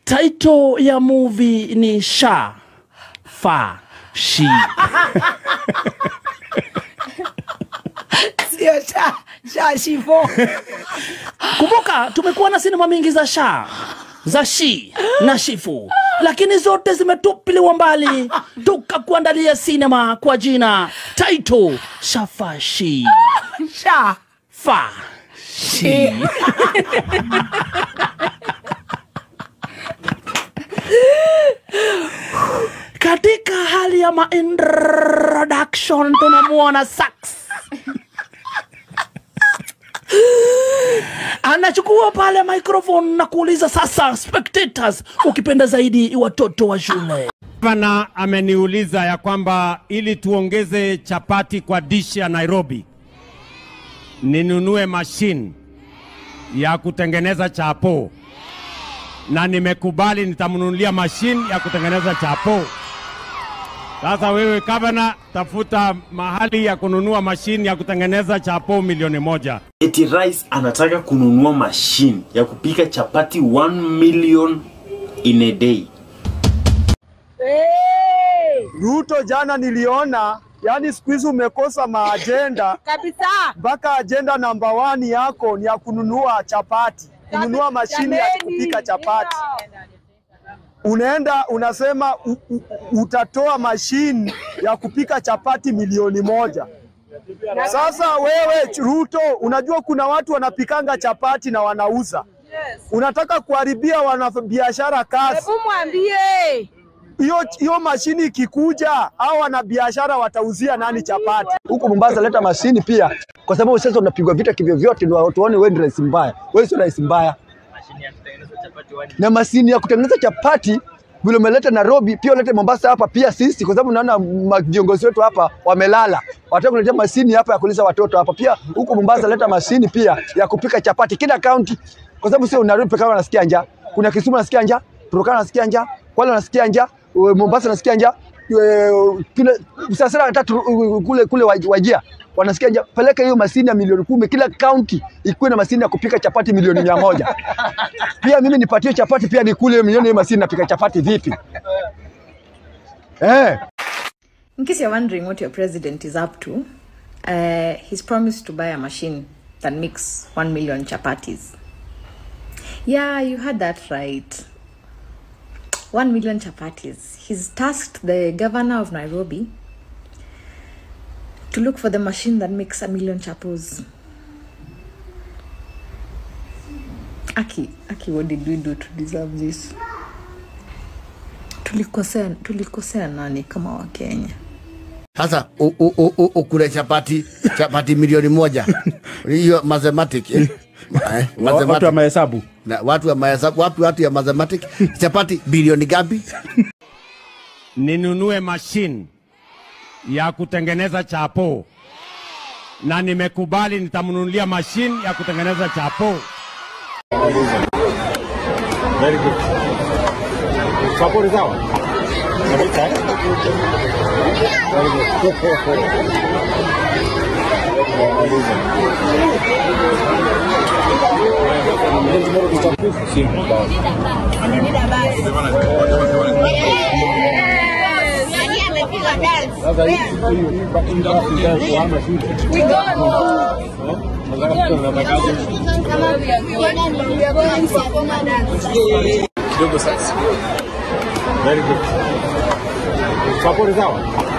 Title ya movie ni Sha Fa Shi. Sio sha, sha shifo. Kumbuka tumekuwa na sinema mingi za sha, za shi na shifu, lakini zote zimetupiliwa mbali. Tukakuandalia sinema kwa jina title Shafashi. Sha Fa Shi. Katika hali ya ma-introduction tunamuona Sax anachukua pale microphone na kuuliza sasa spectators, ukipenda zaidi watoto wa shule. Bana ameniuliza ya kwamba ili tuongeze chapati kwa dish ya Nairobi, ninunue machine ya kutengeneza chapo. Na nimekubali nitamnunulia machine ya kutengeneza chapo. Sasa wewe gavana, tafuta mahali ya kununua machine ya kutengeneza chapo 1,000,000. Eti rais anataka kununua machine ya kupika chapati 1 million in a day. Hey! Ruto jana niliona, yani siku hizi umekosa maagenda kabisa. Mpaka agenda namba 1 yako ni ya kununua chapati, kununua mashine ya kupika chapati. Unaenda unasema utatoa mashine ya kupika chapati 1,000,000. Sasa wewe Ruto, unajua kuna watu wanapikanga chapati na wanauza. Unataka kuharibia wanabiashara kazi. Hebu mwambie hiyo mashini ikikuja, hao wanabiashara watauzia nani chapati? Huko Mombasa leta mashini pia, kwa sababu sasa unapigwa vita kivyo vyote ndio watu waone wewe ni rais mbaya. Wewe sio rais mbaya. Na mashini ya kutengeneza chapati vile umeleta Nairobi, pia ulete Mombasa hapa pia sisi, kwa sababu naona viongozi wetu hapa wamelala. Wataka kuleta mashini hapa ya kulisha watoto hapa. Pia huko Mombasa leta mashini pia ya kupika chapati kila county, kwa sababu sio Nairobi pekee wanasikia njaa. Kuna Kisumu wanasikia njaa, Turkana wanasikia njaa, Kwale wanasikia njaa, Mombasa wanasikia njaa, sasa tatu kule Wajia wanasikia njaa. Peleka hiyo mashini ya 10,000,000 kila county ikuwe na mashini ya kupika chapati 1,100,000. Pia mimi nipatie chapati pia nikule milioni hiyo mashini napika chapati vipi? In case you're wondering what your president is up to, he's promised to buy a machine that makes 1 million chapatis. Yeah, you heard that right. 1 million chapatis. He's tasked the governor of Nairobi to look for the machine that makes 1 million chapos. Aki, what did we do to deserve this? Tulikosea nani kama wa Kenya? Sasa ukule chapati 1,000,000. Hiyo mathematics. Watu wa mahesabu. Na watu wa mahesabu, watu ya mathematics, chapati bilioni gapi? Ninunue machine ya kutengeneza chapo. Na nimekubali nitamnunulia machine ya kutengeneza chapo. Very good. Chapo ni sawa? Very good. Very good. Chapo ni sawa?